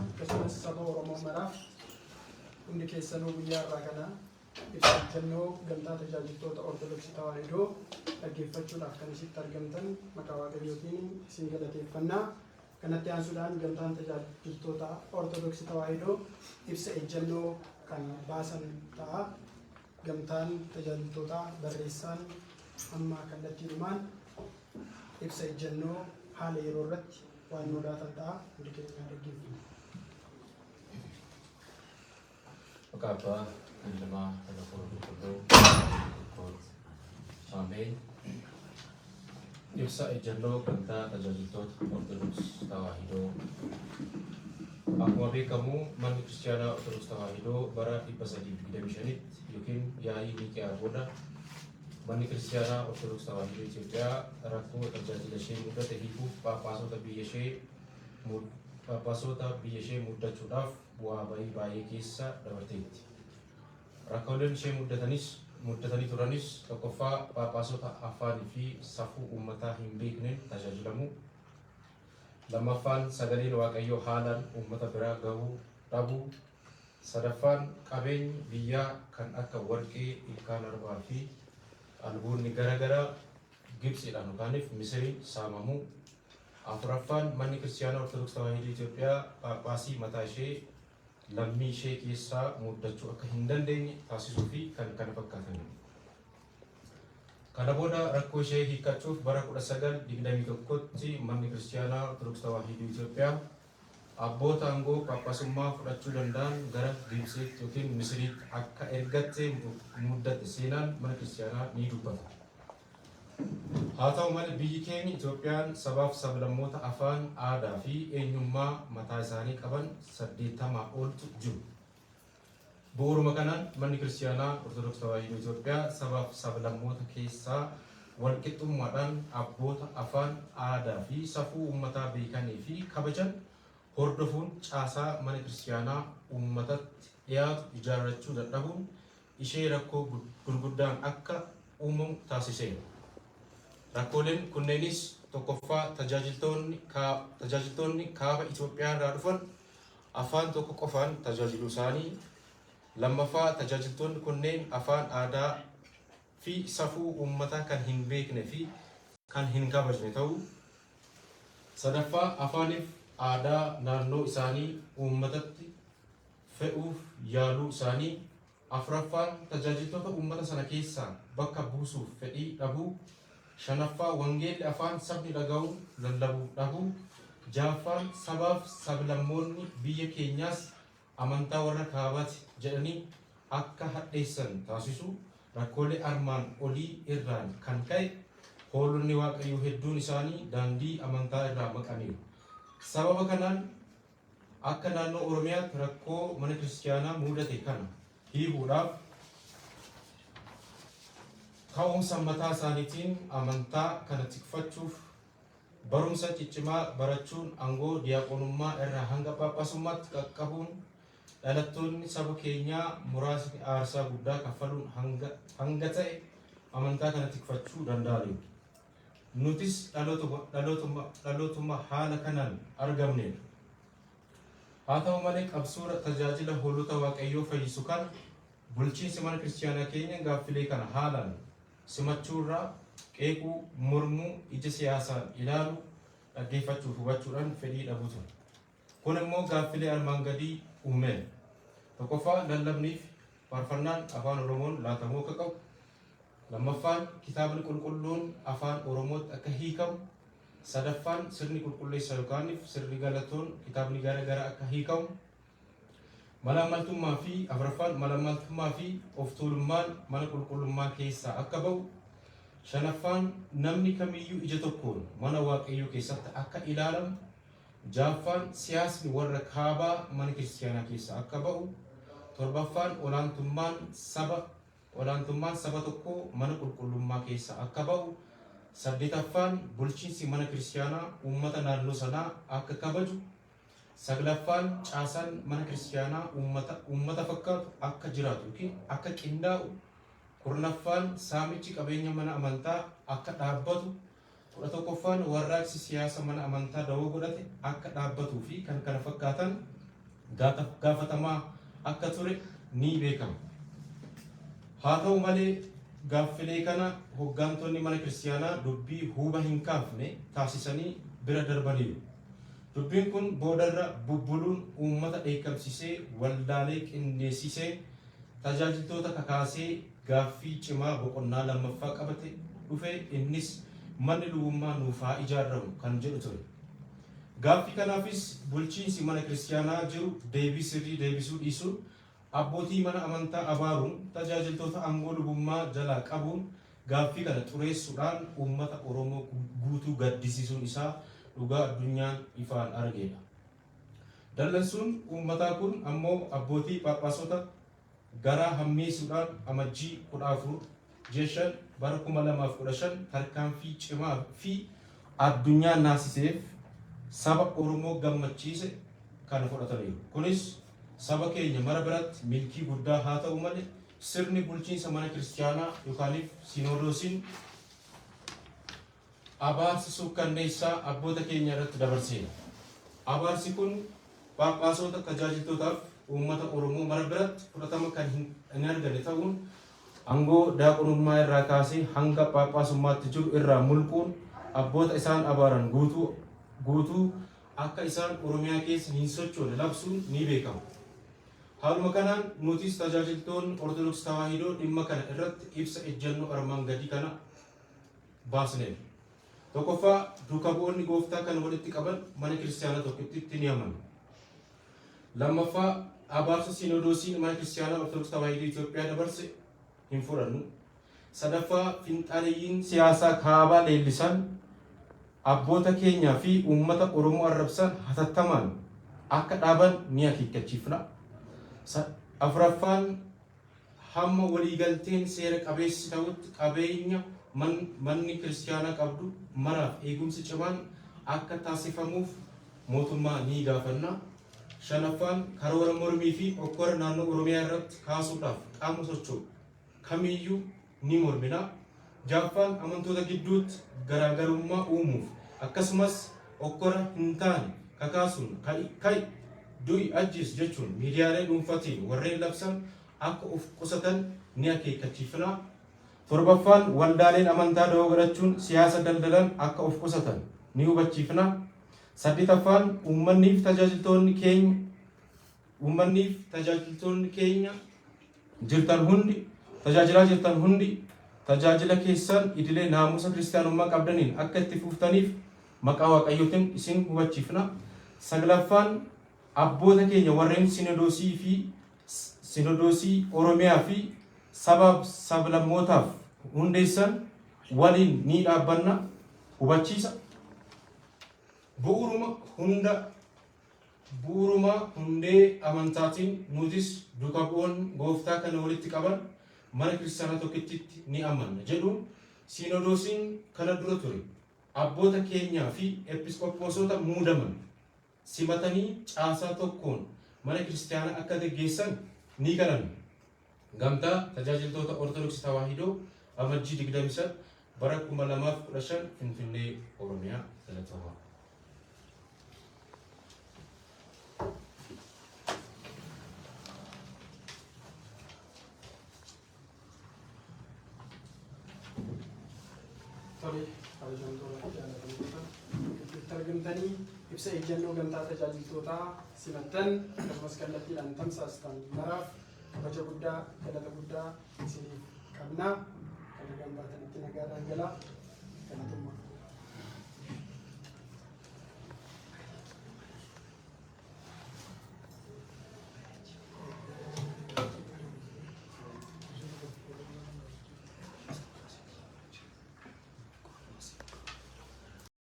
Akkasumas saba Oromoo maraaf hundi keessanuu guyyaa har'aa kana ibsa ejjennoo Gamtaa Tajaajiltoota Ortodoksii Tawaahidoo dhaggeeffachuudhaaf kan isitti argamtan maqaa Waaqayyootiin isin galateeffanna. Kanatti aansuudhaan Gamtaan Tajaajiltoota Ortodoksii Tawaahidoo ibsa ejjennoo kan baasan ta'a. Gamtaan Tajaajiltootaa barreessaan amma kallattiidhumaan ibsa ejjennoo haala yeroo irratti waan nuu laatan ta'a. Hundi keenya haa dhaggeeffannu. Maqaa Abbaa, Ilmaa, kan Hafuura Qulqulluu tokkoon. Ameen. Ibsa ejjennoo Gamtaa Tajaajiltoota Ortodoks Tawaahidoo. Akkuma beekamu Manni Kiristiyaanaa Ortodoks Tawaahidoo bara 325tti yookiin yaa'ii Niiqiyaa booda Manni Kiristiyaanaa Ortodoks Tawaahidoo Itoophiyaa rakkoo tajaajila ishee mudate hiikuuf Phaaphaasota biyya ishee Phaaphaasota biyya ishee muddachuudhaaf bu'aa ba'ii baay'ee keessa dabarteetti. Rakkooleen ishee muddatanis muddatanii turanis tokkoffaa Phaaphaasota afaanii fi safuu uummataa hin beekneen tajaajilamuu, lammaffaan sagaleen Waaqayyoo haalaan uummata bira gahuu dhabuu, sadaffaan qabeenyi biyyaa kan akka warqee, ilkaan arbaa fi albuudni gara garaa Gibtsiidhaan yokaanif Misiriin saamamuu, afuraffaan Manni Kiristiyaanaa Ortodoks Tawaahidoo Itoophiyaa Phaaphaasii mataa ishee lammii ishee keessaa muuddachuu akka hin dandeenye taasisuu fi kan kana fakkaatanidha. Kana booda rakkoo ishee hiikkachuuf bara 1921tti Manni Kiristiyaanaa Ortodoks Tawaahidoo Itoophiyaa abboota aangoo Phaaphaasummaa fudhachuu danda'an gara Gibtsiitti ykn Misiriitti akka ergatte muuddatte seenaan Mana Kiristiyaanaa ni dubbata. Haa ta'u malee biyyi keenya Itoophiyaan sabaaf sablammoota afaan, aadaa fi eenyummaa mataa isaanii qaban 80 oltu jiru. Bu'uuruma kanaan Manni Kiristiyaanaa Ortodoks Tawaahidoo Itoophiyaa sabaaf sablammoota keessaa walqixxummaadhaan abboota afaan, aadaa fi safuu uummataa beekanii fi kabajan hordofuun caasaa mana kiristiyaanaa uummatatti dhiyaatu ijaarrachuu dadhabuun ishee rakkoo gurguddaan akka uumamu taasiseera. Rakkooleen kunneenis tokkoffaa tajaajiltoonni kaaba Itoophiyaarraa dhufan afaan tokko qofaan tajaajiluusaanii, lammaffaa tajaajiltoonni kunneen afaan, aadaa fi safuu uummataa kan hin beekne fi kan hin kabajne ta'uu, sadaffaa afaaniif aadaa naannoo isaanii uummatatti fe'uuf yaaluu isaanii, afraffaan tajaajiltoota uummata sana keessaa bakka buusuuf fedhii dhabuu, shanaffaa wangeelli afaan sabni dhaga'uun lallabuu dhabuu, jahaffaan sabaaf sablammoonni biyya keenyaas amantaa warra kaabaati jedhanii akka hadheessan taasisuu, rakkoolee armaan olii irraan kan ka'e hoolonni Waaqayyoo hedduun isaanii daandii amantaa irraa maqaniiru. Sababa kanaan Akka naannoo Oromiyaatti rakkoo mana kiristiyaanaa muudate kana hiikuudhaaf ka'umsa mataa isaaniitiin amantaa kana tikfachuuf barumsa ciccimaa barachuun aangoo diyaaqonummaa irraa hanga phaaphaasummaatti qaqqabuun dhalattoonni saba keenyaa muraasni aarsaa guddaa kaffaluun hanga ta'e amantaa kana tikfachuu danda'aniiru. Nutis dhalootuma haala kanaan argamneedha. Haa ta'u malee qabsuura tajaajila hoolota Waaqayyoo fayyisu kana bulchiinsi mana kiristiyaanaa keenya gaaffilee kana haalaan simachuurraa qeequu, mormuu, ija siyaasaan ilaaluu, dhaggeeffachuuf hubachuudhaan fedhii dhabuu ture. Kun immoo gaaffilee armaan gadii uumeera. Tokkoffaa lallabniif faarfannaan Afaan Oromoon laatamuu akka qabu, lammaffaan kitaabni qulqulluun Afaan Oromootti akka hiikamu, sadaffaan sirni qulqulleessa yookaanif sirni galatoon kitaabni gara gara akka hiikamu, malaammaltummaa fi afraffaan malaammaltummaa fi oftuulummaan mana qulqullummaa keessaa akka ba'u, shanaffaan namni kamiyyuu ija tokkoon mana Waaqayyoo keessatti akka ilaalamu, Jahaffaan siyaasni warra kaabaa mana kiristiyaanaa keessaa akka ba'u, torbaffaan olaantummaan saba olaantummaan saba tokkoo mana qulqullummaa keessaa akka ba'u, saddetaffaan bulchiinsi mana kiristiyaanaa uummata naannoo sanaa akka kabaju, saglaffaan caasaan mana kiristiyaanaa uummata uummata fakkaatu akka jiraatu yookiin akka qindaa'u, kurnaffaan saamichi qabeenya mana amantaa akka dhaabbatu, 11ffaan warraaqsi siyaasa mana amantaa dawoo godhate akka dhaabbatuu fi kan kana fakkaatan gaafatamaa akka ture ni beekama. Haa ta'u malee gaaffilee kana hoggantoonni mana kiristaanaa dubbii huuba hin kaafne taasisanii bira darbaniiru. Dubbiin kun boodarra bubbuluun uummata dheekkamsiisee, waldaalee qindeessisee, tajaajiltoota kakaasee gaaffii cimaa boqonnaa lammaffaa qabate dhufe. Innis manni lubummaa nuuf haa ijaaramu kan jedhu ture. Gaaffii kanaafis bulchiinsi mana kiristaanaa jiru deebii sirrii deebisuu dhiisuun, abbootii mana amantaa abaaruun, tajaajiltoota aangoo lubummaa jalaa qabuun, gaaffii kana xureessuudhaan uummata Oromoo guutuu gaddisiisuun isaa dhugaa addunyaan ifaan argeedha. Dallansuun uummataa kun ammoo abbootii Phaaphaasota garaa hammeessuudhaan Amajjii 14 ji'a 5 bara 2015 tarkaanfii cimaa fi addunyaa naasiseef saba Oromoo gammachiise kana fudhataniiru. Kunis saba keenya mara biratti milkii guddaa haa ta'u malee, sirni bulchiinsa mana kiristaanaa yookaaniif Sinodoosiin abaarsa suukkanneessaa abboota keenya irratti dabarseera. Abaarsi kun Phaaphaasota, tajaajiltootaaf uummata Oromoo mara biratti fudhatama kan hin arganne ta'uun, aangoo daaqonummaa irraa kaasee hanga Phaaphaasummaatti jiru irraa mulquun, abboota isaan abaaran guutuu guutuu akka isaan Oromiyaa keessa hin sochoone labsuun ni beekama. Haaluma kanaan nutis tajaajiltoonni Ortodoksii Tawaahidoo dhimma kana irratti ibsa ejjennoo armaan gadii kana baasneerra. Tokkoffaa, duuka bu'oonni gooftaa kan walitti qaban mana kiristaanaa tokkittitti ni amanu. Lammaffaa, abaarsa Sinodoosiin mana kiristaanaa Ortodoksii Tawaahidoo Itoophiyaa dabarse hin fudhannu. Sadaffaa, finxaaleyyiin siyaasaa kaabaa leellisan abboota keenyaa fi uummata Oromoo arrabsan hatattamaan akka dhaaban ni akeekkachiifna. Afuraffaan, hamma waliigalteen seera qabeessi ta'utti qabeenya manni kiristaanaa qabdu maraaf eegumsi cimaan akka taasifamuuf mootummaa ni gaafanna. Shanaffaan, karoora mormii fi okkora naannoo Oromiyaa irratti kaasuudhaaf qaama socho'u kamiyyuu ni mormina. Ja'affaan, amantoota gidduutti garaagarummaa uumuuf akkasumas okkora hin taane kakaasuun ka'i ka'i, du'i ajjeesi jechuun miidiyaalee dhuunfatiin warreen labsan akka of qusatan ni akeekkachiifna. Torbaffaan, waldaaleen amantaa da'oo godhachuun siyaasa daldalan akka of qusatan ni hubachiifna. Saddeetaffaan, uummanniif tajaajiltoonni keenya jirtan hundi, tajaajilaa jirtan hundi, tajaajila keessan idilee naamusa kiristaanummaa qabdaniin akka itti fuftaniif maqaa Waaqayyootiin isin hubachiifna. Saglaffaan, abboota keenya warreen sinodoosii fi sinodoosii Oromiyaa fi sabaaf sablammootaaf hundeessan waliin ni dhaabbanna. Hubachiisa. Bu'uuruma hundee amantaatiin nutis duuka bu'oonni gooftaa kana walitti qaban mana kiristaanaa tokkittitti ni amanna jedhuun, Sinodoosiin kana dura ture abboota keenyaa fi episkophoosota muudaman simatanii caasaa tokkoon mana kiristaanaa akka geggeessan ni kadhanna. Gamtaa Tajaajiltoota Ortodoksii Tawaahidoo, Amajjii 23 bara 2015, Finfinnee, Oromiyaa. Galatoomaa. Tole, kabajamtoota, jaalatamtoota, itti argamtanii ibsa ejjennoo gamtaa tajaajiltootaa simattan akkasumas kallattiidhaan tamsaastan maraaf kabaja guddaa, galata guddaa isiniif qabna. Kan nagaan baatanitti nagaadhaan galaa. Galatummaa.